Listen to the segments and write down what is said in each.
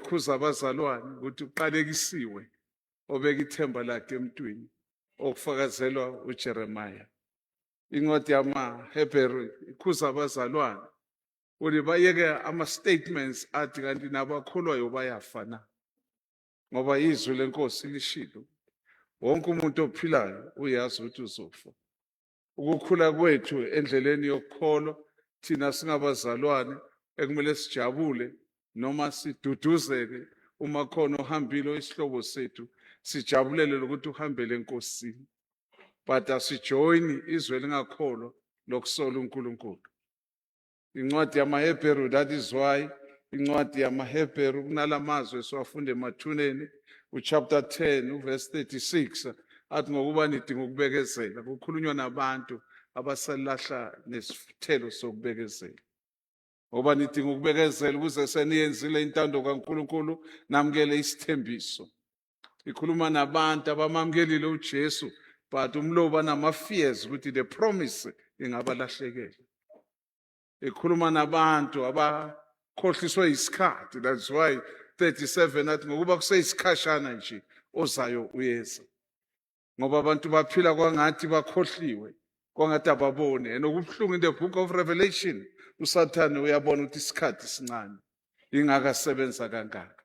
ikhuza abazalwane ukuthi uqalekisiwe obeka ithemba lakhe emntwini, okufakazelwa uJeremiah. Incwadi yamaHebheru ikhuza abazalwane ukuthi bayeke ama-statements athi kanti nabakholwayo bayafa na, ngoba izwi lenkosi lishilo, wonke umuntu ophilayo uyazi ukuthi uzofa. Ukukhula kwethu endleleni yokukholwa, thina singabazalwane ekumele sijabule noma siduduzeke uma khona ohambile oyisihlobo sethu, sijabulele lokuthi uhambele enkosini, but asijoyini izwe elingakholwa lokusola uNkulunkulu. Incwadi yamaHebheru, that is why incwadi yamaHebheru kunalamazwi esiwafunda emathuneni, uchapter 10 uverse 36 athi ngokuba nidinga ukubekezela. Kukhulunywa nabantu abaselahla nesithelo sokubekezela. Ngoba nidinga ukubekezela ukuze seniyenzile intando kaNkulunkulu namukele isithembiso. Ikhuluma nabantu abamamukelile uJesu, but umlobi anama-fears ukuthi the promise ingabalahlekela. Ikhuluma nabantu abakhohliswe isikhathi, that's why 37 athi ngokuba kuseyisikhashana nje ozayo uyeza, ngoba abantu baphila kwangathi bakhohliwe, kwangathi ababoni. And okubuhlungu, in the book of Revelation, uSathane uyabona ukuthi isikhathi sincane, ingakasebenza kangaka.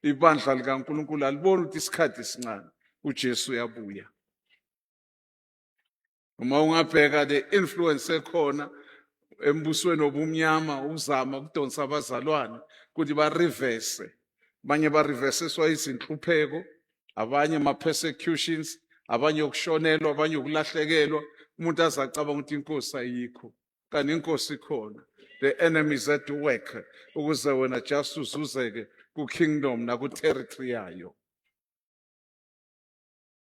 Ibandla likaNkulunkulu aliboni ukuthi isikhathi sincane, uJesu uyabuya. Uma ungabheka the influence ekhona embusweni obumnyama, uzama ukudonsa abazalwane ukuthi ba-reverse. Abanye ba-reverseswa izinhlupheko, abanye ama-persecutions, abanye ukushonelwa, abanye ukulahlekelwa, umuntu aze acabanga ukuthi inkosi ayikho, kanti inkosi ikhona. The enemy is at work ukuze wena just uzuzeke ku-kingdom naku-territory yayo.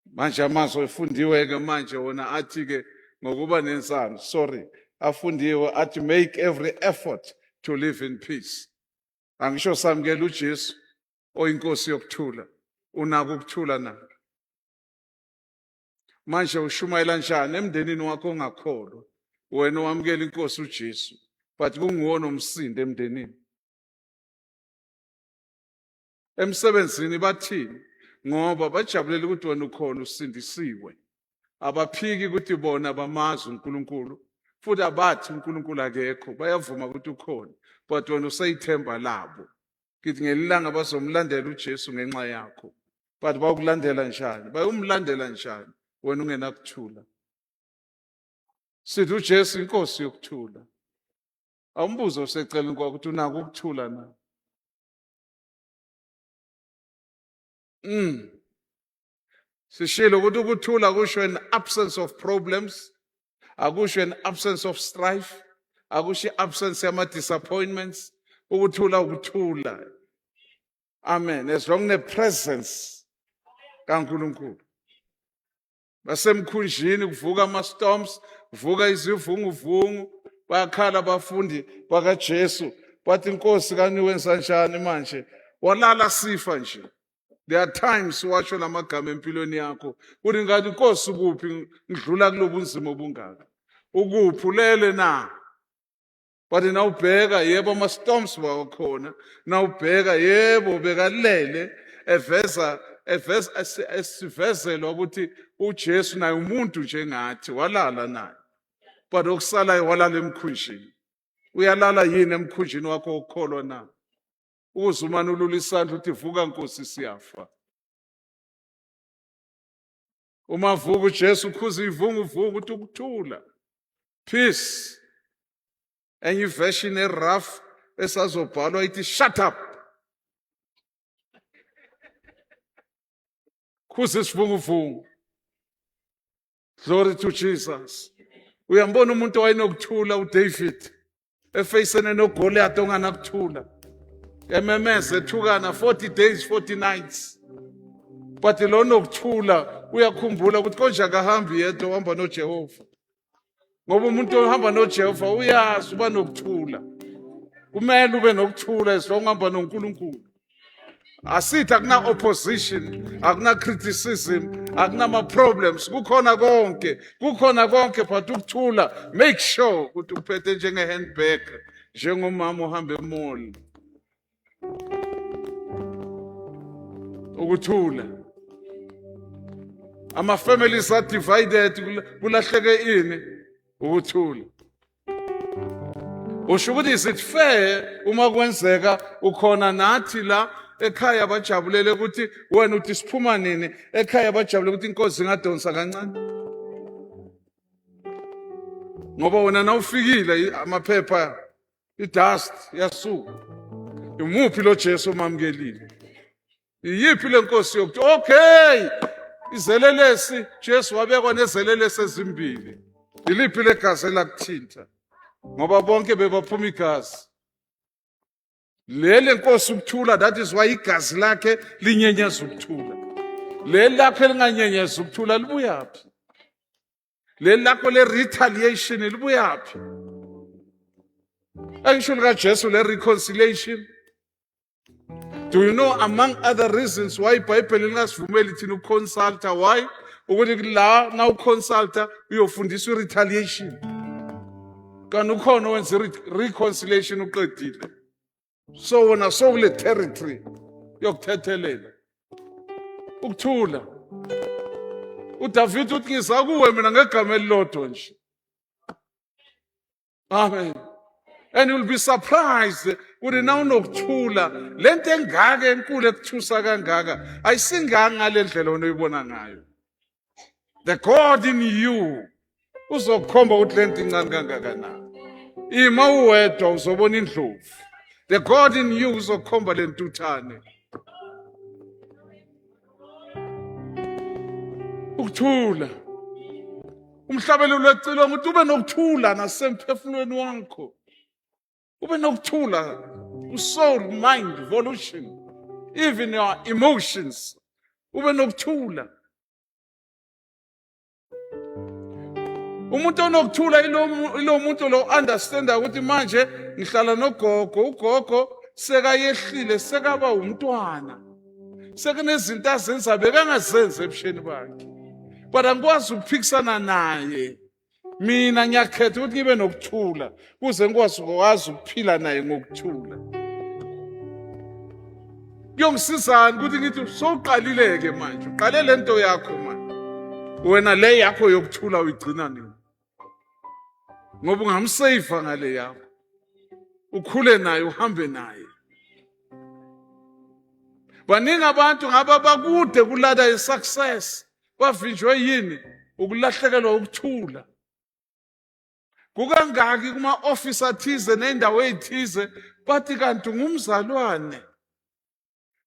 Manje amazwi efundiwe-ke manje wona athi-ke ngokuba nensano, sorry, afundiwe athi make every effort to live in peace. Angisho samukela uJesu oyinkosi yokuthula, unako ukuthula na? Manje ushumayela njani emndenini wakho ongakholwa, wena owamukela inkosi uJesu, but kunguwona umsindo emndenini? Emsebenzini bathini? Ngoba bajabulela ukuthi wena ukhona, usindisiwe. Abaphiki ukuthi bona bamazi uNkulunkulu, futhi abathi uNkulunkulu akekho, bayavuma ukuthi ukhona, but wena useyithemba labo. Ngithi ngelilanga bazomlandela uJesu ngenxa yakho, but bawukulandela njani? Bayomlandela njani wena ungenakuthula? Sithi uJesu inkosi yokuthula. Awumbuzo oseceleni kwakho ukuthi unako ukuthula na? Sishilo ukuthi ukuthula kusho an absence of problems, akusho an absence of strife, akusho i-absence yama-disappointments. Ukuthula ukuthula. Amen. As long ne-presence kaNkulunkulu. Basemkhunjini kuvuka ama-storms, kuvuka izivunguvungu, bayakhala abafundi bakaJesu, bathi inkosi kani wenza njani manje? Walala sifa nje. There are times washo lamagama empilweni yakho uthi ngathi inkosi ukuphi, ngidlula kulobunzima obungaka, ukuphi, ulele na? But nawubheka, yebo, ama-storms wakhona, nawubheka, yebo, bekalele, eveza eveza esivezelwa ukuthi uJesu naye umuntu njengathi, walala naye, but okusalayo walala emkhunjini. Uyalala yini emkhunjini wakho wokukholwa na? Ukuze umane ulula isandla uthi vuka Nkosi, siyafa. Uma vuka uJesu ukhuza ivunguvungu ukuthi ukuthula, peace. Enye iversion erough esazobhalwa ithi shut up. Khuza isivunguvungu. Glory to Jesus. Uyambona umuntu owayenokuthula uDavid efeyisene noGoliath onganakuthula, ememeza ethukana 40 days 40 nights, but lo nokuthula uyakhumbula ukuthi konje akahambi yedwa, uhamba noJehova. Ngoba umuntu ohamba noJehova uyazi uba nokuthula. Kumele ube nokuthula as long uhamba noNkulunkulu. Asithi akuna opposition, akuna criticism, akunama problems, kukhona konke, kukhona konke, but ukuthula make sure ukuthi uphethe njenge handbag, njengomama ohamba emall. Ukuthula. Ama families are divided, kulahleke ini? Ukuthula. Usho ukuthi is it fair uma kwenzeka ukhona nathi la ekhaya bajabulele ukuthi wena uthi siphuma nini ekhaya, bajabulele ukuthi inkosi ingadonsa kancane ngoba wena nawufikile amaphepha, idust yasuka. Imuphi lo Jesu omamukelile? Iyiphi le nkosi yokuthi okay izelelesi? Jesu wabekwa nezelelesi ezimbili. Iliphi legazi elakuthinta? Ngoba bonke bebaphuma igazi. Leli nkosi ukuthula, that is why igazi lakhe linyenyeza ukuthula. Leli lakho elinganyenyeza ukuthula libuyaphi? Leli lakho le-retaliation libuyaphi? Angisho likaJesu le-reconciliation. Do you know, among other reasons why iBhayibheli lingasivumeli thina ukuconsulta, why? Ukuthi la na uconsulta uyofundiswa i-retaliation. Kanti ukhona owenza i-reconciliation, uqedile. So wona sowule territory yokuthethelela. Ukuthula. UDavid uthi ngiza kuwe mina ngegama elilodwa nje. Amen. And you'll be surprised ukuthi na unokuthula, lento engaka enkulu ekuthusa kangaka ayisinganga ngale ndlela wena oyibona ngayo. The God in you uzokukhomba ukuthi lento incane kangakanani. Ima uwedwa uzobona indlovu. The God in you uzokukhomba le ntuthane. Ukuthula. Umhlabelelo wecilongo ukuthi ube nokuthula nasemphefumulweni wakho, ube nokuthula, soul, mind, volition, even your emotions, ube nokuthula. Umuntu onokuthula ilo muntu lo understanda ukuthi manje ngihlala nogogo, ugogo sekayehlile, sekaba umntwana, sekunezinto azenza bekangazenzi ebusheni bakhe, but angikwazi ukuphikisana naye. Mina ngiyakhetha ukuthi ngibe nokuthula kuze ngikwazi ukwazi ukuphila naye ngokuthula. Kuyongisizani ukuthi ngithi sowuqalile-ke manje, uqale le nto yakho manje, wena le yakho yokuthula uyigcina nini? Ngoba ungamseyiva ngale yakho, ukhule naye, uhambe naye. Baningi abantu ngaba bakude kulada ye-success, bavinjwe yini? Ukulahlekelwa ukuthula. Kukangaki kuma-ofisi athize ney'ndawo ey'thize bathi kanti ngumzalwane,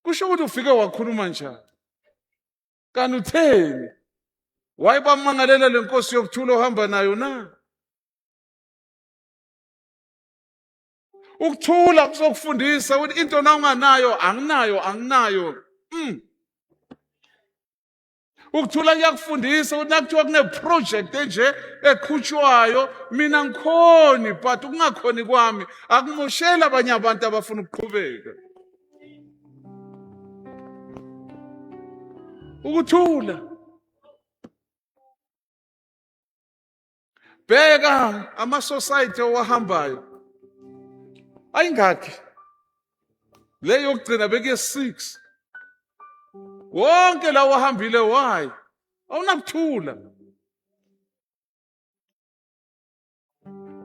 kusho ukuthi ufike wakhuluma njani, kanti utheni? Waye bamangalela le nkosi yokuthula ohamba nayo na? Ukuthula kuzokufundisa ukuthi into na unganayo, anginayo, anginayo. Ukuthula kuyakufundisa ukuthi nakuthiwa kune-project enje eqhutshwayo, mina ngikhoni, but ukungakhoni kwami akumosheli abanye abantu abafuna ukuqhubeka. Ukuthula. Bheka ama-society owahambayo ayingakhi. Le yokugcina bekuye-6, wonke lawo ahambile. Why? Awunakuthula.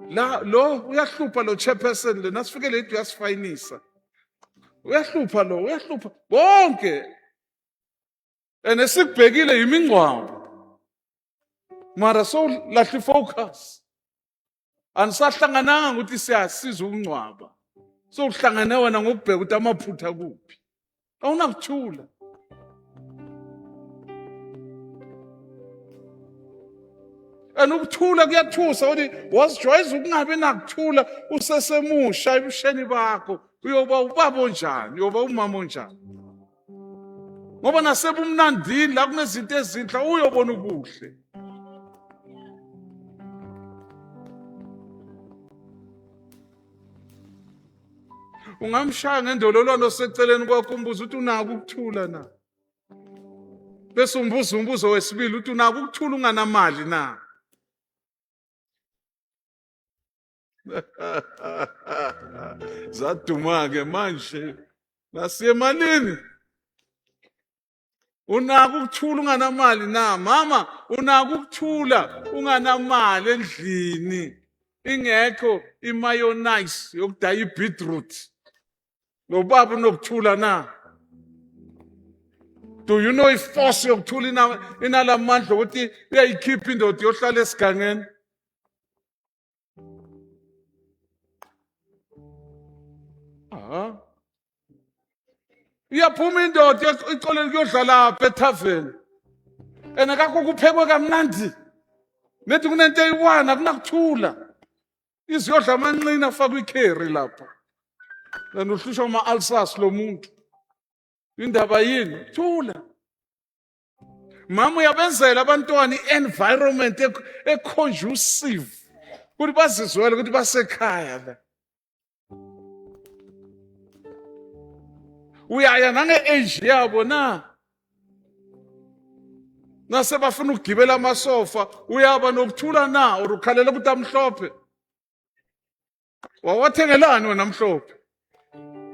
La lo uyahlupha, lo chairperson le nasifike late uyasifayinisa, uyahlupha lo, uyahlupha bonke, and esikubhekile yimingcwabo, mara sowulahla ifocus. Anisahlangananga ukuthi siyasiza ukungcwaba, sowuhlangane wena ngokubheka ukuthi amaphutha kuphi. Awunakuthula. And ukuthula kuyathusa ukuthi wazijwayeza ukungabi nakuthula usesemusha ebusheni bakho, uyoba ubaba onjani, uyoba umama onjani? Ngoba nasebumnandini la kunezinto ezinhle uyobona ubuhle. Ungamshaya ngendololwane oseceleni kwakho, umbuzo ukuthi unako ukuthula na, bese umbuza umbuzo wesibili ukuthi unako ukuthula unganamali na? Zaduma-ke manje, nasiye emalini. Unako ukuthula unganamali na mama? Unako ukuthula unganamali endlini, ingekho imayonnaise yokudaya ibeetroot? Lo baba unokuthula na? Do you know iforce yokuthula inalamandla ukuthi uyayikhipha indoda yohlala esigangeni? Aha. Iyaphuma indoda icolele kuyodlala apha ethaveni. And akakho kuphekwe kamnandi. Nethi kunento eyi-one akunakuthula. Iziyodla amanqina afakwe ikheri lapha. Kanti uhlushwa ama-ulcers lo muntu. Indaba yini? Thula. Mama uyabenzela abantwana i-environment e-conducive ukuthi bazizwele ukuthi basekhaya la. Uyaya nange-age yabo na nasebafuna ukugibela amasofa, uyaba nokuthula na or ukhalela ukuthi amhlophe? Wawathengelani wena mhlophe?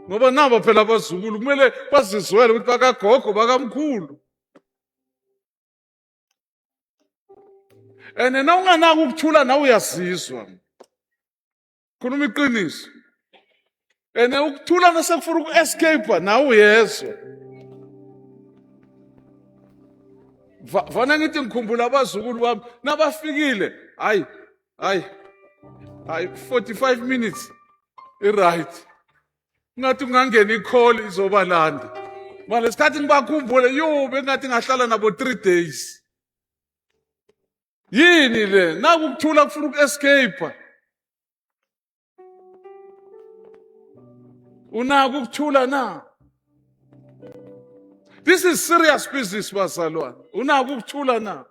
Ngoba nabo phela abazukulu kumele bazizwele ukuthi bakagogo bakamkhulu. And na unganaki ukuthula nawe uyazizwa. Khuluma iqiniso. And ukuthula nasekufuna uku-escape nawe uyezwa. Vana ngithi ngikhumbula abazukulu bami nabafikile, hayi hayi hayi, 45 minutes i-right, ngathi kungangena i-call izobalanda. Ngalesikhathi ngibakhumbule, yo, bengathi ngahlala nabo 3 days. Yini le? Naku ukuthula kufuna uku-escape. Unako ukuthula na? This is serious business, bazalwane. Unako ukuthula na?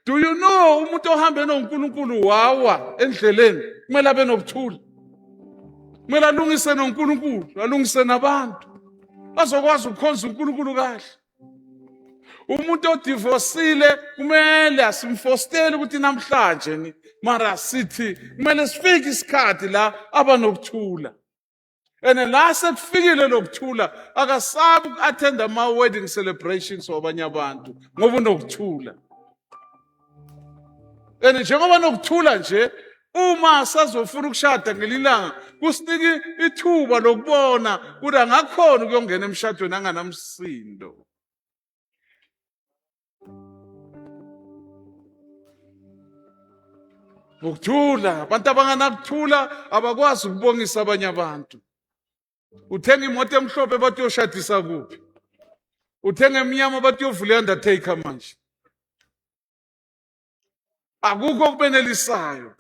Do you know umuntu ohambe noNkulunkulu wawa endleleni kumele abe nokuthula, kumele alungise noNkulunkulu, alungise nabantu, azokwazi ukukhonza uNkulunkulu kahle. Umuntu odivosile kumele asimfosteli ukuthi namhlanje ni mara sithi kumele sifike isikhathi la abanokuthula. And la sekufikile lokuthula, akasabi uku-attenda ama-wedding celebrations wabanye abantu ngoba unokuthula. And njengoba nokuthula nje, uma sazofuna ukushada ngelilanga, kusinika ithuba lokubona ukuthi angakhona ukuyongena emshadweni anganamsindo. Ngokuthula, abantu abanganakuthula abakwazi ukubongisa abanye abantu. Uthenga imoto emhlophe bathi uyoshadisa kuphi? Uthenga emnyama bathi uyovula i-undertaker manje. Akukho okubenelisayo.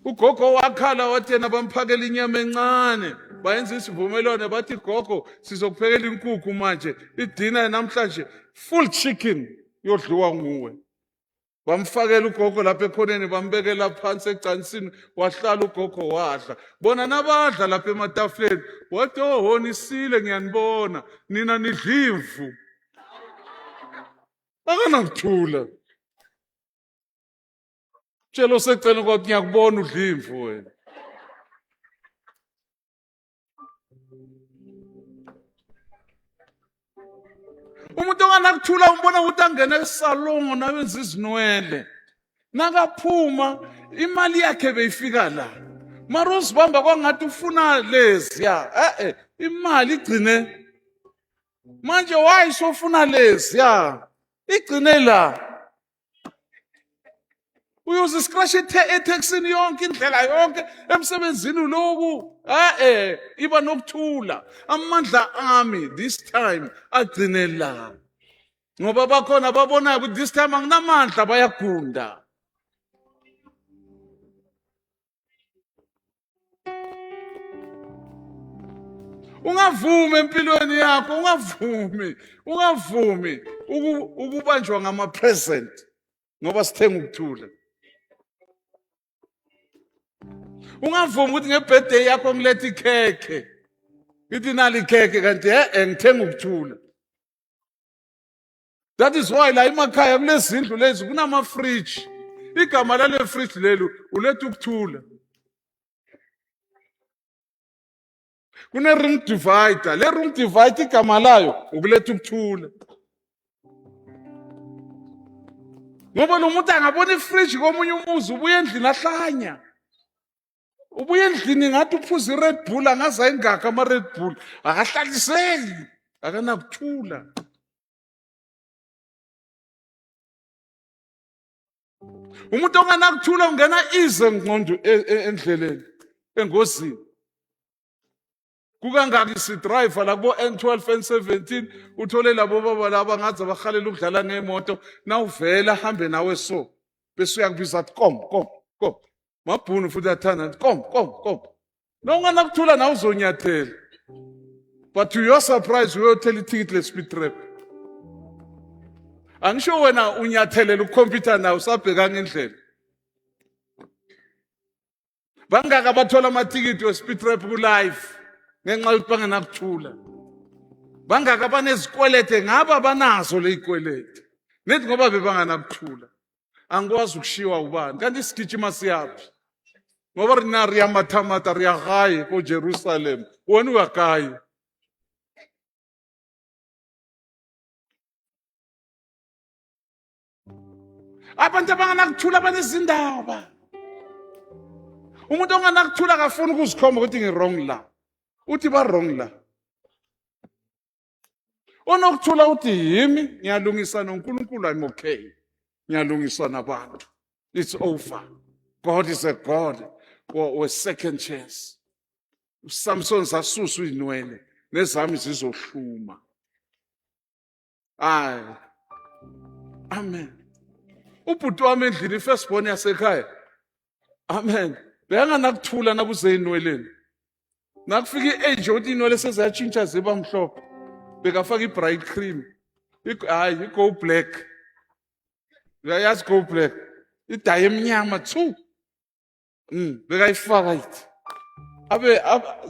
Ugogo wakhala wathi yena bamphakela inyama encane, bayenza isivumelwano bathi, gogo sizokuphekela inkukhu manje, idina namhlanje full chicken yodliwa nguwe. Bamfakela ugogo lapha ekhoneni, bambekela phansi ecansini, wahlala ugogo wadla. Bona nabadla lapha ematafuleni, wathi, oho nisile, ngiyanibona nina nidla imvu. Akanakuthula. Tshela osecela ukuthi ngiyakubona udla imvu wena. Umuntu onganakuthula umbona ukuthi angene esalongo nawenza izinwele, nakaphuma imali yakhe beyifika la, mara uzibamba kwangathi ufuna leziya. E-e, imali igcine manje. Why sofuna leziya? Igcine la. Uyoze scratch eTaxini yonke indlela yonke emsebenzini loku. Eh, iba nokuthula. Amandla ami this time agcine la, ngoba bakhona babonayo ukuthi this time anginamandla, bayagunda. Ungavumi empilweni yakho, ungavumi, ungavumi ukubanjwa ngama-present ngoba sithenga ukuthula. Ungavumi ukuthi ngebirthday yakho ngilethe ikhekhe, ngithi nali ikhekhe, kanti e-e ngithenga ukuthula. That is why la emakhaya kulezindlu lezi kunama-fridge. Igama lale fridge lelu uletha ukuthula. Kune-room divider. Le room divider igama layo ukuletha ukuthula. Ngoba lo muntu angabona ifriji komunye umuzi, ubuye endlini ahlanya. Ubuye endlini ngathi uphuza i-Red Bull, angaze ayingakho ama-Red Bull, akahlaliseki, akanakuthula. Umuntu onganakuthula ungena ize ngqondo endleleni engozini. Kukangaki sidriver la kubo N12 N17, uthole labo baba laba ngathi abahalela ukudlala ngemoto, nawuvela hambe nawe, so bese uyakubiza athi kom kom kom, mabhunu futhi athanda athi kom kom kom. Nowunganakuthula nawe uzonyathela, but to your surprise uyothela ithikithi le-speed trap. Angisho wena unyathelela ukukhompyutha nawe usabhekanga indlela. Bangaka abathola amathikithi we-speed trap ku-life ngenxa yokuthi bangenakuthula? Bangaka abanezikwelete ngaba banazo leyikwelete nethi ngoba bebanganakuthula? Angikwazi ukushiwa ubani kanti sigijima siyaphi? Ngoba rina re ya mathamata, re ya gae ko Jerusalem, wena uya kae? Abantu abanganakuthula banezindaba. Umuntu onganakuthula akafuni ukuzikhomba ukuthi ngi-wrong la, uthi ba-wrong la. Onokuthula uthi yimi ngiyalungisa noNkulunkulu, I'm okay, ngiyalungisa nabantu, it's over. God is a God we second chance. USamson zasuswa izinwele, nezami zizohluma. Ayi, amen. Ubhuti wami endlini, i-first born yasekhaya, amen, bekanganakuthula nakuze ey'nweleni. Nakufika i-age yokuthi iy'nwele seziyatshintsha ziba mhlophe, bekafaka i-bright cream, hhayi, i-go black. Uyayazi go black, idayi emnyama two. Bekayifaka ithi abe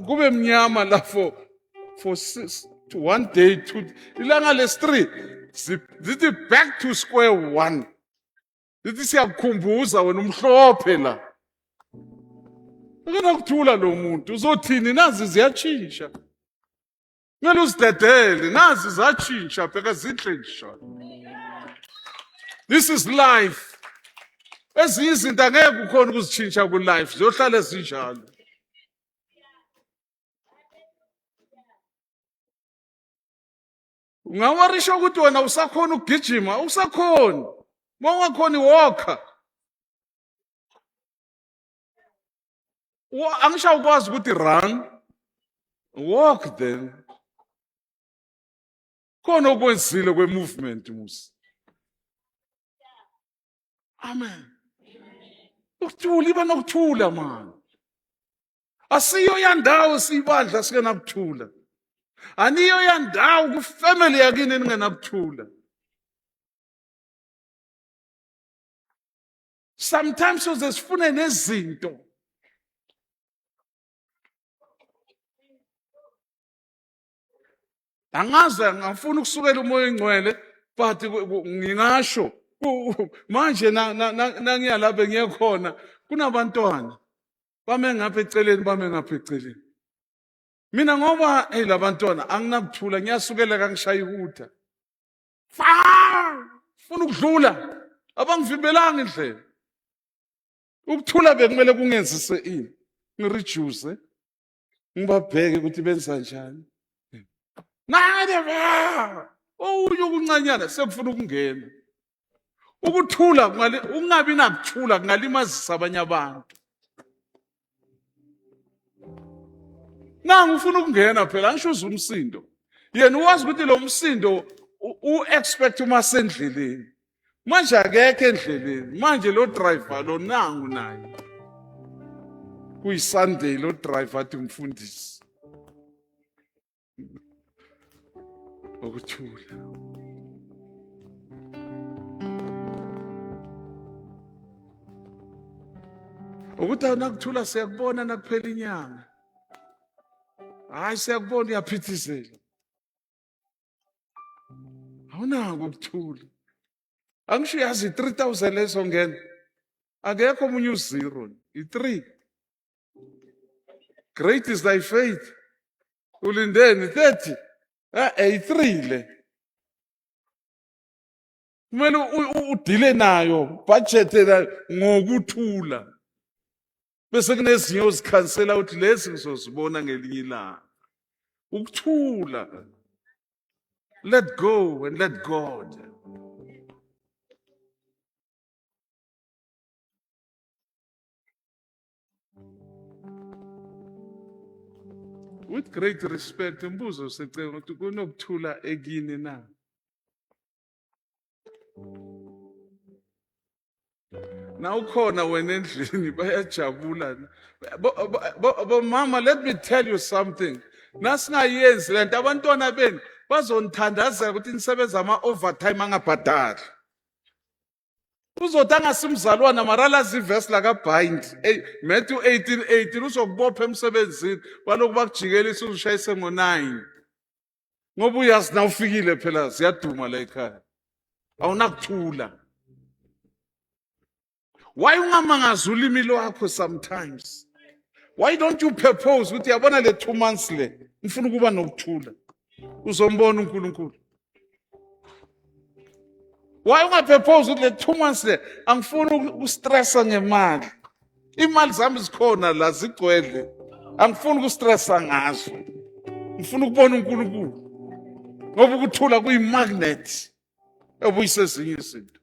kube mnyama la for six, to one day, two, ilanga lesi-three zithi back to square one, zithi siyakukhumbuza wena umhlophe la. Akanakuthula lo muntu, uzothini? Nazi ziyatshintsha, kumele uzidedele, nazi zatshintsha, bheka zinhle nje. This is life. Ezinye izinto angeke ukhona ukuzitshintsha ku-life, ziyohlala zinjalo. Ungawarisha ukuthi wena usakhona ukugijima, usakhona. Uma ungakhoni, wokha. Angisho ukwazi ukuthi run, walk then. Khona okwenzile kwe-movement musi. Amen. Ukuthula, iba nokuthula man. Asiyo yandawo siyibandla singenakuthula. Aniyo yandawo kufamily yakini eningenakuthula. Sometimes soze sifune nezinto. Angaze ngafuna ukusukela umoya oyingcwele, but ngingasho manje nangiya lapho ngiye khona, kunabantwana bame ngapha eceleni, bame ngapha eceleni. Mina ngoba hey, labantwana anginakuthula, ngiyasukela kangishaya ihutha fa, funa ukudlula, abangivimbelanga indlela. Ukuthula bekumele kungenzise ini? Ngireduce, ngibabheke ukuthi benza njani. Nane okunye okuncanyana sekufuna ukungena. Ukuthula, ukungabi nakuthula kungalimazisa abanye abantu. Nangu ufuna ukungena phela, angisho uze umsindo. Yena uwazi ukuthi lo msindo u-expect uma sendleleni. Manje akekho endleleni. Manje lo driver lo nangu naye. Kuyi-Sunday, lo driver athi mfundisi. Ukuthula. Ukuthi awunakuthula siyakubona nakuphela inyanga. Hayi, siyakubona uyaphithizela. Awunako ukuthula. Angisho yazi i-3000 lezo ngena. Akekho omunye u-zero. I-3. Great is thy faith. Ulindeni 30? Eh, 3 le. Kumele udile nayo, budget nayo ngokuthula. Bese kunezinye ozikhansela ukuthi lezi ngizozibona ngelinye ilanga. Ukuthula. Let go and let God. With great respect, umbuzo usecela ukuthi kunokuthula ekini na? Na ukhona wena endlini bayajabula. Bomama, let me tell you something. Nasingayenzi lento abantwana benu bazonithandazela ukuthi nisebenza ama-overtime angabhadali. Uzothi angasimzalwana maralazi ivesi lakabind Matthew 18:18 uzokubopha emsebenzini balokhu bakujikelisa uzushayise ngo-9 ngoba uyazi na ufikile phela ziyaduma la ekhaya awunakuthula. Why ungamangazi ulimi lwakho sometimes? Why don't you propose ukuthi yabona le 2 months le ngifuna ukuba nokuthula? Uzombona uNkulunkulu. Why ungapropose ukuthi le 2 months le angifuni ukustressa ngemali? Imali zami zikhona la zigcwele. Angifuni ukustressa ngazo. Ngifuna ukubona uNkulunkulu. Ngoba ukuthula kuyi-magnet ebuyisa ezinye izinto.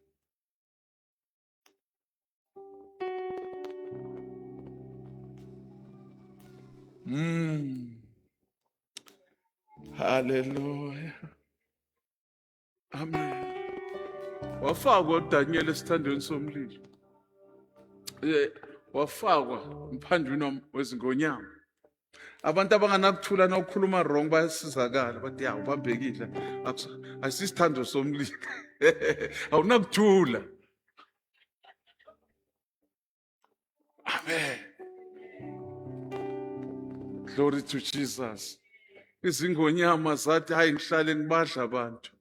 Hallelujah. Amen. Wafakwa uDaniel esithandweni somlilo. Wafakwa emphandwini wezingonyama. Abantu abanganakuthula nawukhuluma wrong bayasizakala bathi ya ubambekile. Asisithando somlilo. Awunakuthula. Amen. Glory to Jesus. Izingonyama zathi hayi ngihlale ngibadla abantu.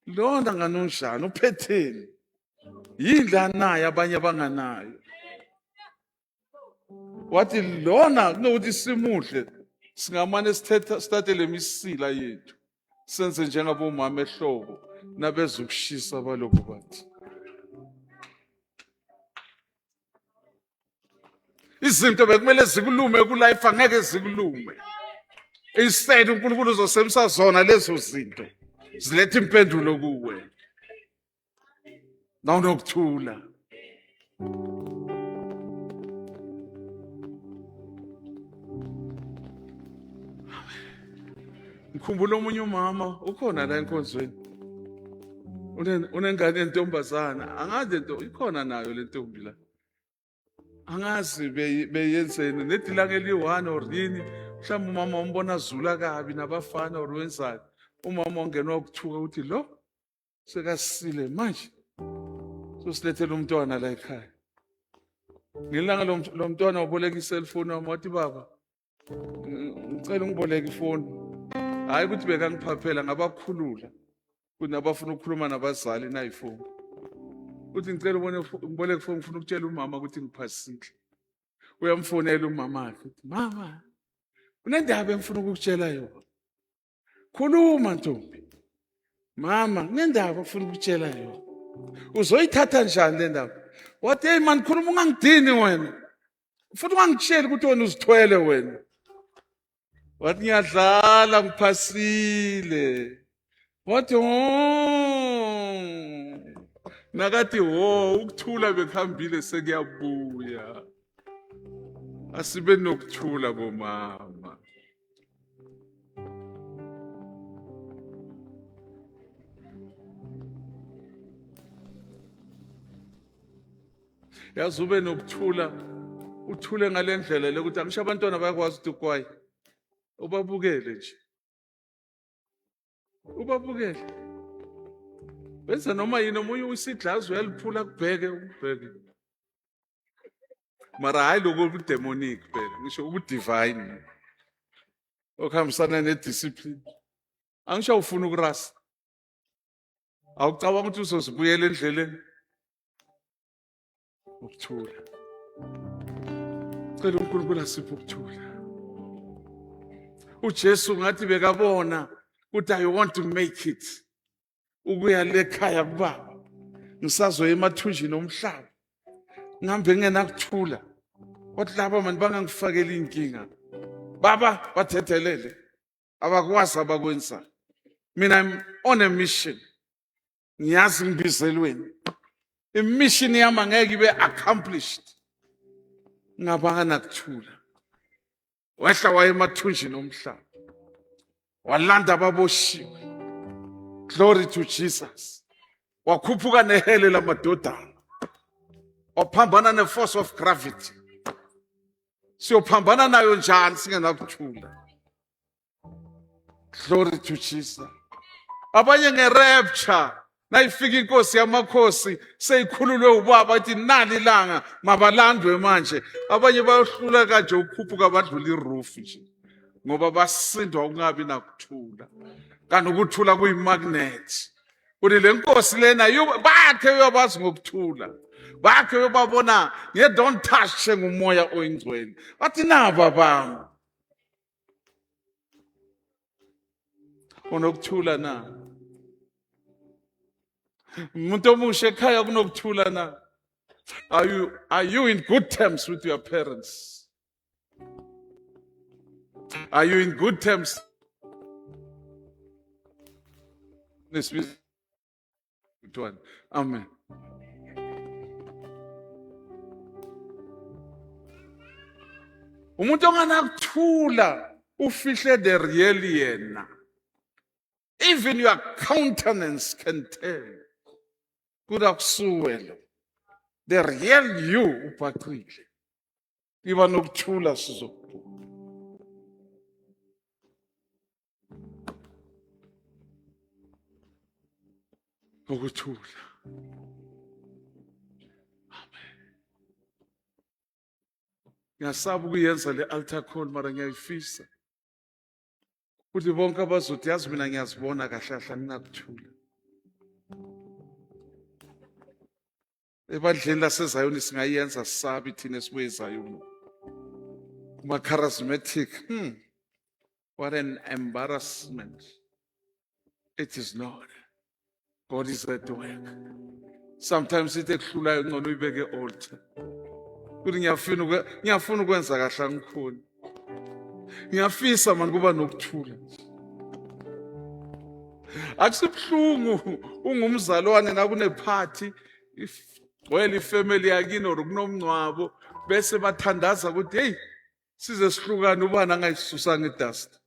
Lona nganonjani uphetheni? Yini la nayo abanye abanganayo? Wathi lona kunokuthi simudle singamane sithetha sithathe lemisila yethu senze njengabomama ehlobo nabeza ukushisa balokhu bathi izinto bekumele zikulume kulife angeke zikulume. Instead uNkulunkulu uzosebenzisa zona lezo zinto ziletha impendulo kuwe nawunokuthula. Ngikhumbula omunye umama ukhona la enkonzweni, unengane yentombazana, angazi lento ikhona nayo le ntombi la, angazi beyenzeni nedi ilanga eliyi-one or yini, mhlawumbe umama umbona zula kabi nabafana or wenzani, umama wangenwa ukuthuka ukuthi lo sekasile manje sosilethela umntwana la ekhaya. Ngelanga lo mntwana waboleka iselfoni wami, wathi baba ngicela ungiboleke ifoni. Hhayi ukuthi bekangiphaphela, ngabakhulula kunabafuna ukukhuluma nabazali nayifoni. Uthi ngicela ubone ngiboleke ifoni, ngifuna ukutshela umama ukuthi ngiphasile. Uyamfonela umama wakhe, uthi mama unendaba engifuna ukukutshela yona. Khuluma ntombi. Mama, kunendaba ufuna ukutshela yona. Uzoyithatha njani le ndaba? Wathi, hey man, khuluma ungangidini wena. Futhi ungangitsheli ukuthi wena uzithwele wena. Wathi ngiyadlala ngiphasile. Wathi oh. Nakathi ho ukuthula bekuhambile sekuyabuya. Asibe nokuthula bomama. Yazi ube nokuthula, uthule ngale ndlela lokuthi angisho abantwana bayakwazi ukuthi ukwayi, ubabukele nje, ubabukele benza noma yini. Omunye uyisidlazi uyaliphula kubheke ukubheke, mara hhayi lokhu obudemonic phela, ngisho ubudivine okuhambisana nediscipline. Angisho awufuni ukurasa, awucabanga ukuthi uzozibuyela endleleni. Ukuthula, cela uNkulunkulu asiphe ukuthula. UJesu ngathi bekabona ukuthi I want to make it ukuya lekhaya kubaba, ngisazoya emathunjini omhlaba, ngihambe ngingenakuthula. Wathi laba mani bangangifakeli inkinga, baba bathethelele, abakwazi abakwenzayo. Mina I'm on a mission, ngiyazi ngibizelweni, imission yami angeke ibe accomplished ngabanga nakuthula. Wehla waye emathunjini omhlaba, walanda ababoshiwe. Glory to Jesus. Wakhuphuka nehele lamadodana, waphambana ne-force of gravity. Siyophambana nayo njani singenakuthula? Glory to Jesus. Abanye ngerapture, nayifika inkosi yamakhosi seyikhululwe ubaba, ithi nali ilanga mabalandwe manje. Abanye bayohlula kanje ukukhuphuka badlula iroof nje, ngoba basindwa ukungabi nakuthula. Kanti ukuthula kuyimagnet. Uthi le nkosi lena bakhe uyobazi ngokuthula, bakhe uyobabona nge-don't touch ngumoya oyingcwele. Bathi naba bami unokuthula na? Umuntu omusha ekhaya kunokuthula na? Are you in good terms with your parents? Are you in good terms? Nesibiza kuthiwani? Amen. Umuntu onganakuthula ufihle the real yena. Even your countenance can tell. Kudakusuwe lo. The real you ubhacile. Iba nokuthula sizokuphuma. Ukuthula. Amen. Ngiyasaba ukuyenza le altar call, mara ngiyayifisa. Uthi bonke abazothi yazi mina ngiyazibona kahle kahle anginakuthula. Ebandleni laseZayoni singayenza, sisabi thina esibuye eZayoni. Kuma charismatic, what an embarrassment. It is not. God is at work. Sometimes into ekuhlulayo ngcono uyibeke altar. Kuthi ngiyafuna ukwenza kahle, angikhoni. Ngiyafisa mani kuba nokuthula. Akusibuhlungu ungumzalwane nakunephathi igcwele ifamily yakini or kunomngcwabo, bese bathandaza ukuthi hey, size sihlukane ubani angayisusanga idust.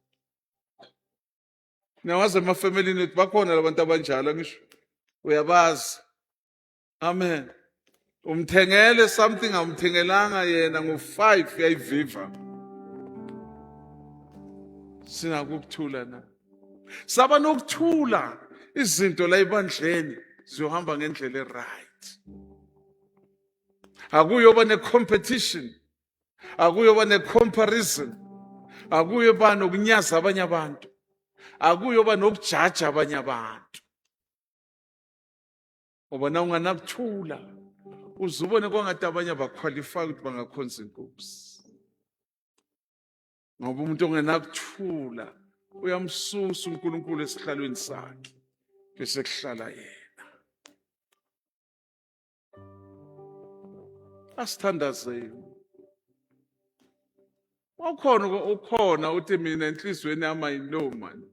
Niyawazi emafemelini ethu bakhona labantu abanjalo, ngisho uyabazi. Amen. Umthengele something awumthengelanga yena ngo-5 yayiviva. Sinako ukuthula na? Saba nokuthula, izinto la ebandleni ziyohamba ngendlela e-right. Akuyoba ne-competition, akuyoba ne-comparison, akuyoba nokunyaza abanye abantu, akuyoba nokujaja abanye abantu. Ngoba na unganakuthula uzubone kwangathi abanye abaqualify ukuthi bangakhonza inkosi. Ngoba umuntu ongenakuthula uyamsusa uNkulunkulu esihlalweni sakhe bese kuhlala yena. Asithandazeni. Ukhona ukhona uthi mina enhlizweni yami I know man.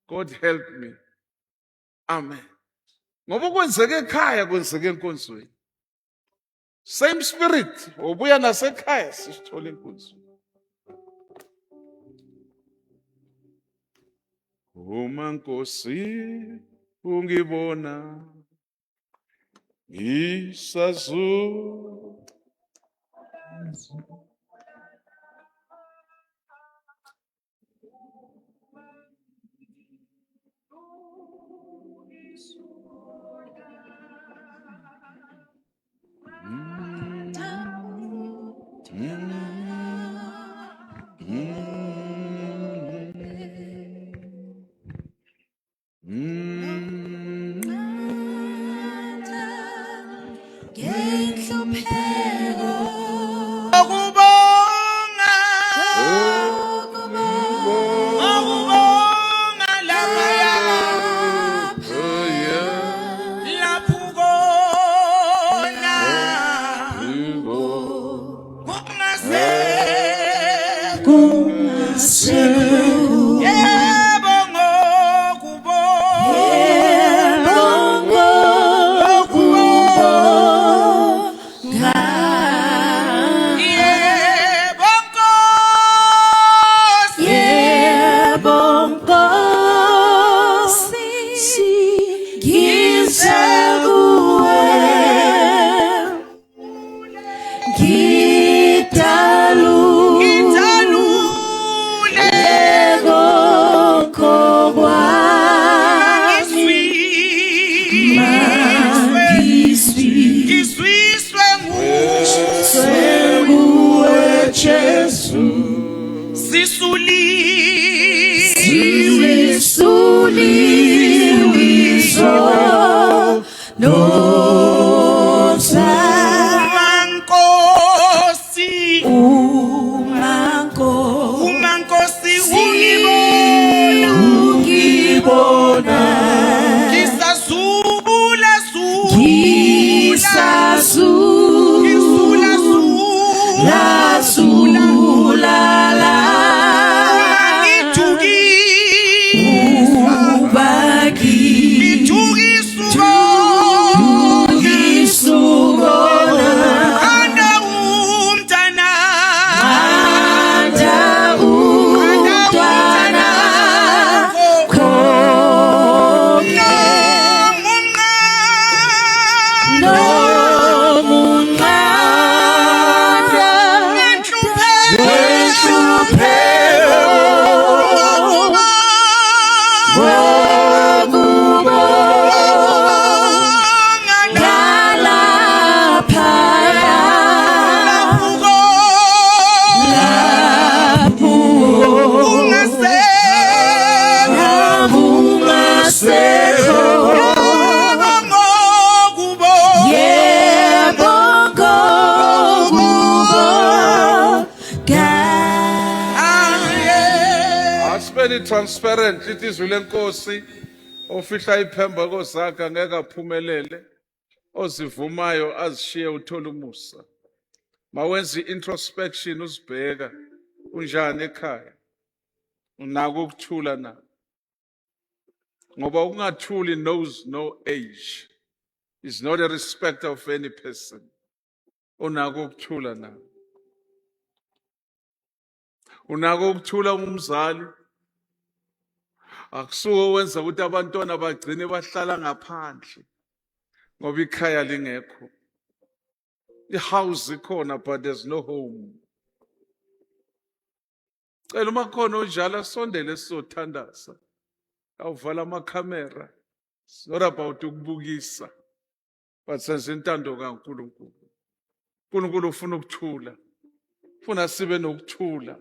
God help me. Amen. Ngoba okwenzeka ekhaya kwenzeka enkonzweni. Same spirit obuya nasekhaya sisithola enkonzweni. Uma Nkosi ungibona ngisazu Ngidalule konke kwami. Mangiswi ngizwiswe nguwe. Nguwe Jesu. Sisuliwe. Sisuliwe izono zami. Uma Nkosi, Uma Nkosi, uma Nkosi ungibona, ungibona, ngisazula zula, ngisazula, ngizula zula, zula la, uma ngithukiswa, ngithukiswa Ubakithukisukona, anda umntana, anda umntwana, khona nomunqanda wenhlupheko, ngokubonga ngalaphaya, lapho ungasekho, yebo ngokubonga. Asibeni transparent, lithi izwi lenkosi, ofihla iphemba kozakhe angeke aphumelele, ozivumayo azishiye uthola umusa. Mawenze i-introspection, uzibheka unjani ekhaya, unako ukuthula na? Ngoba ukungathuli knows no age, is not a respecter of any person. Unako ukuthula na? Unako ukuthula umzali? Akusuke wenza ukuthi abantwana bagcine bahlala ngaphandle ngoba ikhaya lingekho. I-house ikhona, but there's no home. Cela uma khona onjalo asondele, sizothandaza. Awuvala amakhamera. It's not about ukubukisa, but senza intando kaNkulunkulu. uNkulunkulu ufuna ukuthula, ufuna sibe nokuthula.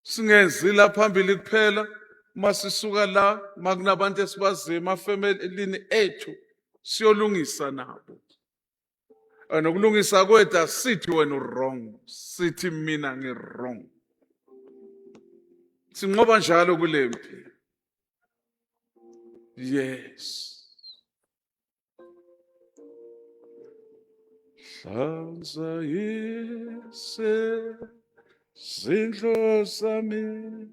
Singenzi la phambili kuphela, uma sisuka la, makunabantu esibaziyo emafemelini ethu, siyolungisa nabo. Nokulungisa kwethu asithi wena wrong, sithi mina ngi-wrong. Sinqoba njalo kule mpi. Yes. Hlanza yise zindlo zami.